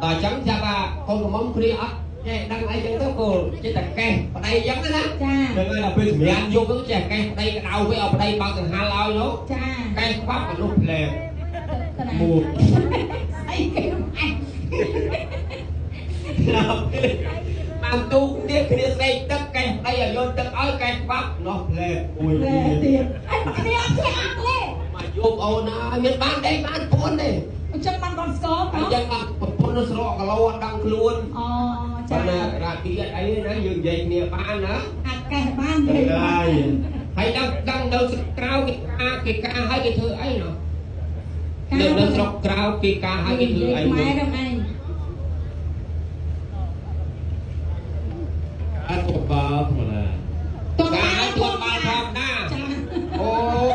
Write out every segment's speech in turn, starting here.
ដល់អញ្ចឹងចាប់ថាកូនកំមុំគ្នាអត់ចេះដឹងអីចឹងទៅគោចេះតែកេះប្តីអញ្ចឹងណា ចា ហ្នឹងហើយដល់ពេលសម្រានយប់ហ្នឹងចេះកេះប្តីក្តៅវិញឲ្យប្តីបើកកង្ហាល់ឲ្យនោះ ចា កេះខ្វាប់មនុស្សផ្លែ តណា មួក ស្អីគេនោះឯង បានទូកទៀតគ្នាស្រេកទឹកកេះប្តីឲ្យយកទឹកឲ្យកេះខ្វាប់នោះផ្លែមួយ លេ ទៀត ទៀតអញគ្នាអត់ចេះអត់ទេ មកយប់អូនហើយមានបានដេកបានពួនទេ អញ្ចឹងបានគាត់ស្គម អញ្ចឹងបានប្រពន្ធនោះស្រកគីឡូអត់ដឹងខ្លួន អូចា ប៉ុន្តែរាទីអត់អីទេណាយើងនិយាយគ្នាបានណា អាចកេះបាន ហើយហើយដឹងដឹងនៅស្រុកក្រៅគេការគេការឲ្យគេធ្វើអីណោះនៅស្រុកក្រៅគេការឲ្យគេធ្វើអី ម៉ែហ្នឹងឯង អត់កបាលធម្មតា តោះ ការ បាន ឲ្យទាត់បាល់ធម្មតា ចា អូ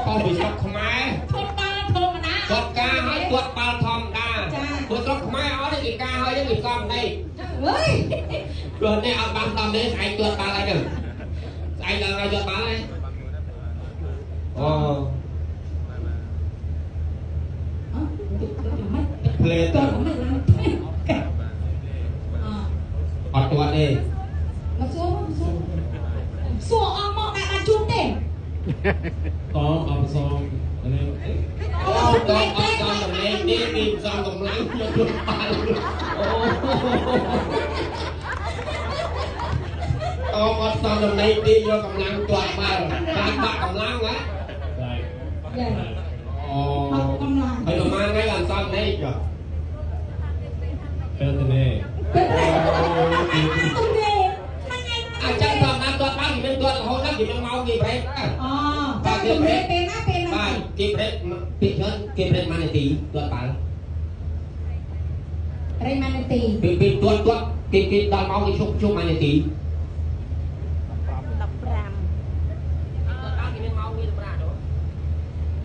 កុំពីស្រុកខ្មែរ ធត់បាល់ធម្មតា គាត់ការឲ្យទាត់បាល់ធម្មតាព្រោះស្រុកខ្មែរអត់ទេគេការឲ្យគេសំដី អើយ ព្រោះនេះអត់បានសំដីស្អែកទាត់បាល់អីទៅស្អែកដល់ឲ្យទាត់បាល់ហើយអូផ្លេ ត ទៅ ោះមិនឡើងកេះ អត់ទាត់ទេ មកសួរសួរសួរអងមកដាក់បានជូនទេ តមអបសំនេះ អូតអត់សំតំណែងទេពីសំកម្លាំងយកខ្លួនបាល់អូតអត់សំតំណែងទេយកកម្លាំងទាត់បាល់បានបាក់កម្លាំងហ៎ តែ យ៉ា អូ អត់កម្លាំង ហើយប្រហែលថ្ងៃអត់សំនេះចុះ ពេលទៅនេះ ពេលទូទេថ្ងៃ អញ្ចឹងធម្មតាទាត់បាល់គេមានទាត់រហូតដល់គេមានម៉ោងគេប្រេកដែរ អូចាំជម្រាបពេលណាពេលណា បាទគេប្រេកពាក្យច្រើនគេប្រេកមួយនាទីទាត់បាល់ ប្រេម៉ានាទី ពេលពេលទាត់ទាត់គេគេដល់ម៉ោងគេឈប់ឈប់មួយនាទី 15 ទាត់បាល់គេមានម៉ោងគេសម្រាប់ដល់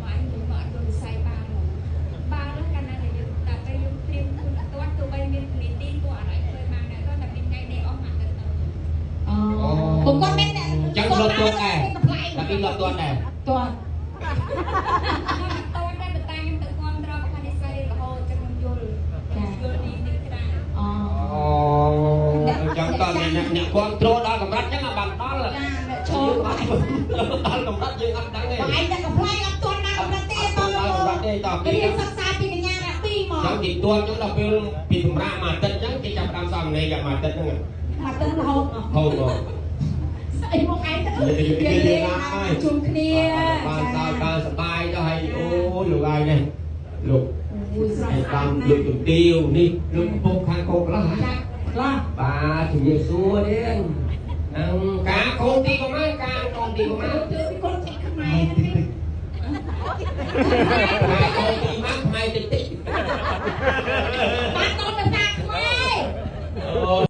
បើអញទៅមកអត់ចូលវិស័យបាល់ហ្មងបាល់ហ្នឹងកាលណាដែលយើងតែពេលយើងត្រៀមខ្លួនទាត់ទោះបីមាននីតិក៏អត់អាចធ្វើបានដែរតែមានថ្ងៃដេកអស់មួយអាទិត្យទៅ អូពុកគាត់មាន អញ្ចឹងធ្លាប់ទាត់ដែរតែពីធ្លាប់ទាត់ដែរ ទាត់ អត់ទាត់ដែរប៉ុន្តែខ្ញុំទៅគ្រប់ត្រប្រខានិស័យរហូតចឹងខ្ញុំយល់យល់នេះនេះច្រើន អូ អូអញ្ចឹងតើអ្នកអ្នកគ្រប់ត្រូលដល់កម្រិតអញ្ចឹងបានដល់ ចាអ្នកឈរ ដល់កម្រិតយើងអត់ដឹងទេ បងឯងតែកំ pl ែងអត់ទាន់ដល់កម្រិតទេត ដល់កម្រិតទេត រៀនសិក្សាពីកញ្ញារាពីមក ចឹងគេទាត់ចឹងដល់ពេលពីសម្រាប់មួយអាទិត្យចឹងគេចាប់ផ្ដើមសំណេរមួយអាទិត្យហ្នឹង មកទៅរហូត ហូតមក ស្អីមកឯងទៅជុំគ្នា បានសើចបានសប្បាយទៅហើយអូលោកឯងនេះលោក អូយស្រស់ ឯងបានលោកជំទាវនេះលោកកំពុងខាងកូនខ្លះ ចាខ្លះ បាទជំរាបសួរនេះអង្គការកូនទីប្រមាណការកូនទីប្រមាណ ទៅពីកូនចេះខ្មែរ ការកូនទីមកខ្មែរតិចតិច បានកូនភាសាខ្មែរ អូ